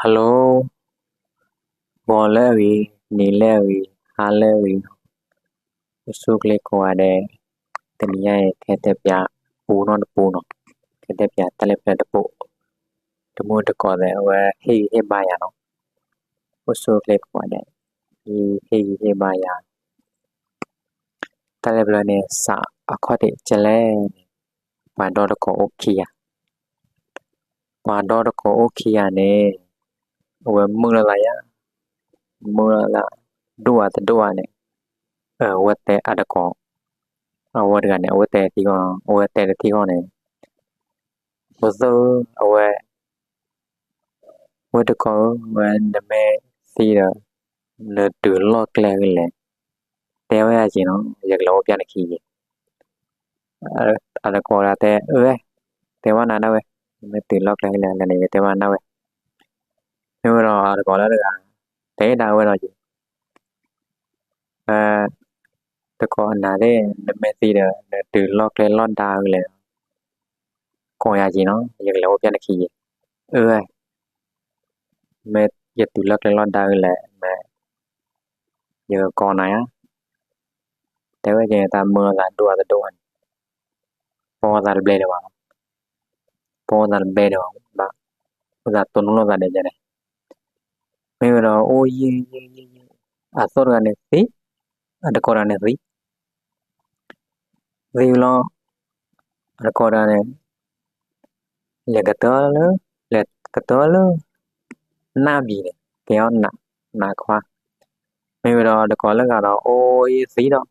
Hello, ဂီၤလၢအဂ့ၤ, နံၤလၢအဂ့ၤ, ဟါလၢအဂ့ၤ, အိၣ်ဆူၣ်အိၣ်ချ့ကိးဂၤဒဲး, တနံၤညါအံၤ ကဟဲတဲပၠးပူနီၢ်တပူနီၤ, ကဟဲတဲပၠးတၢ်လၢပျၢၤတပူ, တမူတကိးသဲး အဝဲဟ့ၣ်ဂံၢ်ဟ့ၣ်ဘါယၤနီၤ, အိၣ်ဆူၣ်အိၣ်ချ့ကိးဂၤဒဲး, ဟ့ၣ်ဂံၢ်ဟ့ၣ်ဘါယၤ တၢ်လၢပျၢၤန့ၣ် စးအခီၣ်ထံးကလဲၣ်န့ၣ်, ပှၤဒီတကိးအိၣ်ခံဂၤ, ပှၤဒီတကိးအိၣ်ခံဂၤန့ၣ်, အဝဲမုာ်လိာ်သးယါ, မုာ်လိာ်သး, ဒိၣ်ဧါတဒိၣ်ဧါန့ၣ်, အဝဲတဲအတကိး, အဝဲတဂၤန့ၣ် အဝဲတဲထံဃီ, အဝဲတဲတထံဃီန့ၣ်, ပသၢအဝဲ ဝဲတကိးဧၢ, ဝဲနမ့ၢ်သံဒီး နတုၤလီၢ်ကျဲဂ့ၤလဲၣ်, တဲဝဲယၤက့ၤနီၤ, ယကလဲၤအိၣ်ပျၢ်နခံက့ၤ. အတကိးဒၣ်တဲ, အၢ, တဲဘၣ်နၤဒၣ်ဝဲ, နမ့ၢ်တုၤလီၢ်ကျဲဂ့ၤလဲၣ်န့ၣ် ယတဲဘၣ်နၤဝဲ. မ့ၢ်ဝဲဒီးအတကိးလၢတဂၤ, တဲဒၣ်ဝဲဒီးက့ၤ တကိးအနၤသ့ၣ်, နမ့ၢ်သံဒီး နတုၤလီၢ်ကျဲလီၢ်ဒါဂ့ၤလဲၣ်, ကိးယၤက့ၤနီၤ, ယကလဲၤအိၣ်ပျၢ်နခံက့ၤ. အၢ, မ့ၢ်ယတုၤလီၢ်ကျဲလီၢ်ဒါဂ့ၤလဲၣ်, မ့ၢ်ယကကိးနၤယါ, တဲဝဲက့ၤ တၢ်မုာ်လိာ်သးဒိၣ်အါတဒိၣ်အါန့ၣ်, ပီသးတဘျဲဒံးဘၣ်, ပီသးတဘျဲဒံးဘၣ်, အိၣ်သးတိၢ်နီၣ်လိာ်သးဒဲးန့ၣ်, မ့ၢ်ဝဲဒီးအိၣ်ယံာ်ယံာ်ယံာ်ယံာ်, အသိၣ်တဂၤန့ၣ်သံ, အတကိးတဂၤန့ၣ်သံ သံလီၤ, အတကိးတဂၤန့ၣ်, လဲၤကတၢၢ်လၢ, လဲၤကတၢၢ်လၢ, နၢ်ဘံၤန့ၣ် ကဲအီၣ်နး, နးခွါ, မ့ၢ်ဝဲဒီးတကိးလၢဂၤဒီးအိၣ်ယံာ်သံဒီး, သံ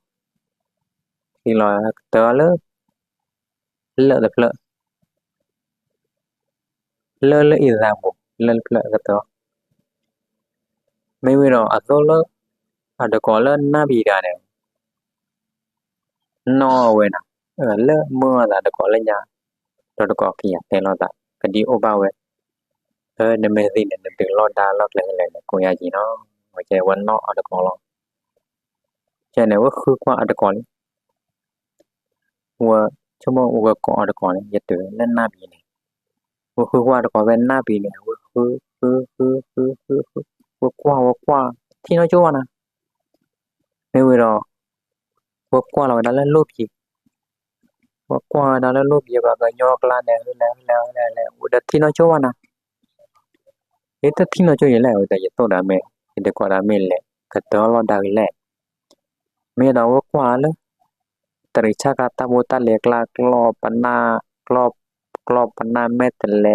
လီၤကတၢၢ်လၢ, လၢၢ်တဖျၢၣ် လၢၢ်လၢအံၤသးပူၤ လၢၢ်တဖျၢၣ်ကတၢၢ်, မ့ၢ်ဝံၤဒီးအသိၣ်လၢ, အတကိးလၢနၢ်ဘံၤတဂၤန့ၣ်, နီၣ်ဝဲနၤ, လၢမုာ်အသးတကိးလၢညါ, ဒီးတကိးခံဂၤတဲလိာ်သး ကဒံအိၣ်ဘၣ်ဝဲ, နမ့ၢ်သံန့ၣ် နတုၤလီၢ်ဒါလီၢ်ကျဲလဲၣ်န့ၣ် ကိးယၤက့ၤနီၤ, ဝဲကဲဝဲနီၣ်အတကိးလီၤ, ကဲန့ၣ် ဝဲဃုကွၢ်အတကိးလံ ဝဲ, ဆိကမိၣ်ဝဲကိးအတကိးန့ၣ် ယတုၤလၢနၢ်ဘံၤန့ၣ်, ဝဲဃုကွၢ်တကိးဖဲနၢ်ဘံၤန့ၣ် ဝဲဃု, ဃု, ဃု, ဃု, ဃု, ဝဲကွၢ်, ဝဲကွၢ်, ထံၣ်နီၢ်ကၠိဘၣ်နၤ, မ့ၢ်ဝံၤဒီး, ဝဲကွၢ်လီၤဝဲဒၣ်လၢလိၣ်ဘံၤ, ဝဲကွၢ်ဝဲဒၣ်လၢလိၣ်ဘံၤ ပှၤကညီကျါန့ၣ် လဲၤလဲၤလဲၤလဲၤ ဝဲဒီးထံၣ်နီၢ်ကၠိဘၣ်နၤ ယတထံၣ်နီၢ်ကၠိယဲလဲၣ်, ဝဲဒီးယသိၣ်ဒီးမ့ၢ်, ယတကိးဒီးမ့ၢ်လဲၤကတၢၢ်လီၤဒါဂ့ၤလဲၣ်, မ့ၢ်ဒီးဝဲကွၢ်လၢ, တရံးဆၣ်ခါတၢ်ဖိတၢ်လံၤကျါ ကျီၢ်ပနၢ်, ကျီၢ်ပနၢ်မဲာ်တလဲ,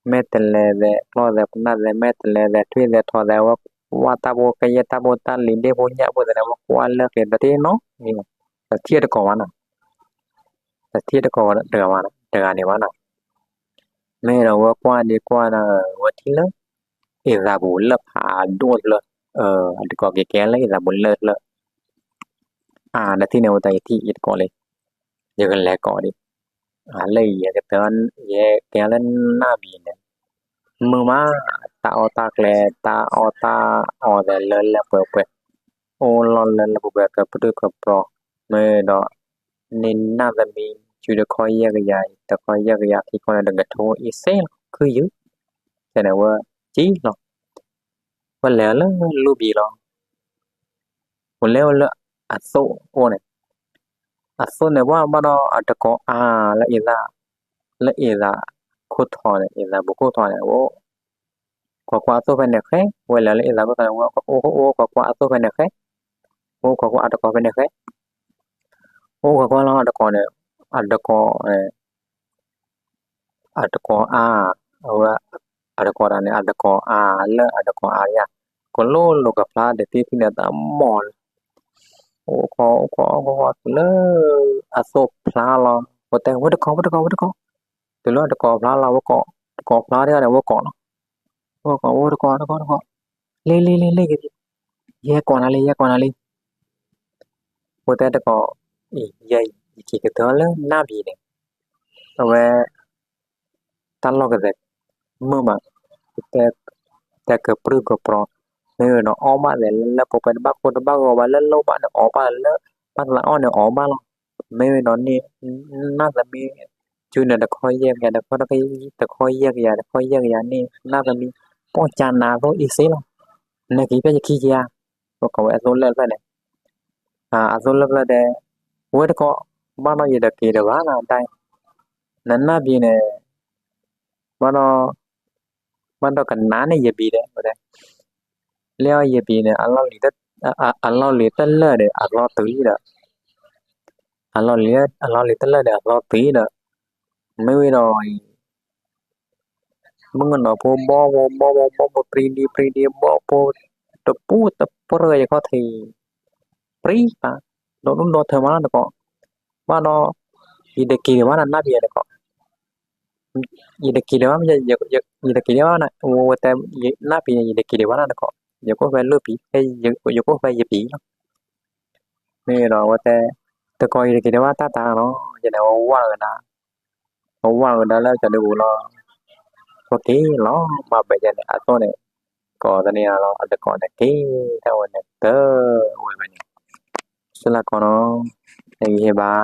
မဲာ်တလဲသဲး ကျီၢ်သဲးပနၢ်သဲး မဲာ်တလဲသဲး ထွံၣ်သဲးထီသဲး ဝဲကွၢ်တၢ်ဖိကယဲၢ်တၢ်ဖိတၢ်လံၤ ဒ့ၣ်ဖိညၣ်ဖိသဲးန့ၣ် ဝဲကွၢ်လၢကျဲတထံၣ်နီတဂၤ, တထံၣ်တကိးဘၣ်နၤ တထံၣ်တကိးတဂၤဘၣ်, တဂၤန့ၣ်ဘၣ်နၤ, မ့ၢ်ဒီးဝဲကွၢ်ဒံးကွၢ်နၤ, ဝဲထံၣ်လၢ, အံၤသးပူၤလၢၢ်ဖးဒိၣ်တဖျၢၣ်, အတကိးက့ၤကဲလၢအံၤသးပူၤလၢၢ်တဖျၢၣ်, အါ နထံၣ်န့ၣ် ဝဲတၢ်ယထံၣ်ယတကိးလံ, ယကလဲၤကိးဒံး, အလၢယဲကတၢၢ်, ယဲကဲလၢနၢ်ဘံၤန့ၣ်, မုာ်မး, တၢ်အီၣ်တၢ်ကျဲ တၢ်အီၣ်တၢ်အီသဲးလၢလၢပှဲၤပှဲၤ, အိၣ်လီၢ်လၢလၢပှဲၤပှဲၤ ကပြုၢ်ကပြီၤ, မ့ၢ်ဒီး, န့ၢ်နၢ်သမံ, စုတခီယဲၢ်ကယၤ, တခီယဲၢ်ကယၤ ခံခီန့ၣ် တကထိအံၤစ့ၢ်လီၤ ခုၣ်ယုၢ်, ကဲန့ၣ်ဝဲ, ကံလီၤ, ဝဲလဲၤလၢလိၣ်ဘံၤလီၤ ပလဲၤဝဲလၢအသိၣ်အိၣ်န့ၣ်, အသိၣ်န့ၣ် ပှၤဘၣ်ဒီးအတကိးအါလၢအံၤသး, လၢအံၤသးခိၣ်ထီန့ၣ် အံၤသးပူၤခိၣ်ထီန့ၣ် အိၣ်, ကွၢ်ကွၢ်အသိၣ်ဖဲန့ၣ်ဃဲ, ဝဲလဲၤလၢအံၤသးခိၣ်ထီန့ၣ် ဝဲအိၣ်အိၣ်ကွၢ်ကွၢ်အသိၣ်ဖဲန့ၣ်ဃဲ, အိၣ်ကွၢ်ကွၢ်အတကိးဖဲန့ၣ်ဃဲ, အိၣ်ကွၢ်ကွၢ်လီၤအတကိးန့ၣ်, အတကိး အတကိးအါ, အဝဲ, အတကိးတၢ်န့ၣ် အတကိးအါလၢအတကိးအါယါ, ကလိၣ်လိၤကဖျါတသ့သ့န့ၣ် တၢ်မီၢ်လၢ, အိၣ်ခီအိၣ်ခီအိၣ်ခီအိၣ်ခီတုၤလၢ, အသိၣ်ဖျါလီၤ, ဝဲတဲ ဝဲတကိး ဝဲတကိး ဝဲတကိး, တုၤလၢအတကိးဖျါလီၤ ဝဲကိး, တကိးဖျါဒံးန့ၣ် ဝဲကိးလီၤ, ဝဲကိး ဝဲတကိး တကိး တကိး, လ့လ့လ့လ့, ယဲကိးနၤလံ ယဲကိးနၤလံ ဝဲတဲတကိး, ယဲယက့ၤကတၢၢ်လၢနၢ်ဘံၤန့ၣ်, အဝဲ, တၢ်လီၢ်ကသဲး, မုာ်မး, တဲကပြုၢ်ကပြီၤ, မ့ၢ်ဝဲဒီးအီၣ်ဘၣ်သဲးလၢလၢပှဲၤပှဲၤ တဘၣ်ဃိတဘၣ်ဂီၤဘၣ်လၢလိၣ်ဘၣ်န့ၣ်အီၣ်ဘၣ်လၢ, ဘၣ်သးအီၣ်န့ၣ်အီၣ်ဘၣ်လီၤ, မ့ၢ်ဝဲဒီးန့ၣ်, နၢ်သမံ, စုန့ၣ်တခီယဲၢ်ကယၤ တခီယဲၢ်ကယၤ တခီယဲၢ်ကယၤန့ၣ် နၢ်သမံ, ပိာ်ကၢနၤအသိးအ့ၣ်စ့လီၤ, နက့ၤဖဲယခံက့ၤဧါ, ပကိးဝဲအသိလၢၢ်ဖျၢၣ်န့ၣ်, အသိလၢၢ်ဖျၢၣ်တဲ, ဝဲတကိး, ဘၣ်ဒီးယတက့ၤဒီးဘၣ်နၤ, နနၢ်ဘံန့ၣ်, ဘၣ်ဒီး, ဘၣ်ဒီးကနၤန့ၣ်ယဘံဒီး, လၢယဘံန့ၣ်, အလီၢ်လံၤတလၢာ်ဒီး အလီၢ်တုၤဒီး, အလီၢ်လံၤတလၢာ်ဒီး အလီၢ်တုၤဒီး, မ့ၢ်ဝံၤဒီး မုၣ်ကနီၤဖိဘီၣ်ဖိဘီၣ်ဖိဘီၣ်ဖိပြံဒံပြံဒံဘီၣ်ဖိ, တပူၤတပြၢၢ်ယခီၣ်ထံး, ပြံပာ်, ဒီဒူၣ်ဒီထၢမးလီၤတကိး, ဘၣ်ဒီး, ယတက့ၤဒံးဘၣ်နၤနၢ်ဘံတကိး, ယတက့ၤဒံးဘၣ်, ယတက့ၤဒံးဘၣ်နၤ, ဝဲတဲ, နၢ်ဘံန့ၣ် ယတက့ၤဒံးဘၣ်နၤတကိး, ယကအိၣ်ဖဲလၢၢ်ပံၤ, ယကအိၣ်ဖဲယပံၤလီၤ, မ့ၢ်ဒီးဝဲတဲ, တကိးယတက့ၤဒံးဘၣ်တၢ်တၢ်လီၤ, ယန့ၣ်ဝဲဝၢ်ကဒါ အဝၢ်ကဒါလၢကၠီဒုပူၤလီၤ, ပက့ၤလီၤမၤဘဲးယဲန့ၣ် အသိးန့ၣ်, ကိးသန့ၤလီၤ အတကိးန့ၣ်က့ၤ, တၢ်ဝဲန့ၣ်တဝဲန့ၣ်, စလၢ်ကီးနီၤ, နဂံၢ်ဟ့ၣ်ဘၣ်,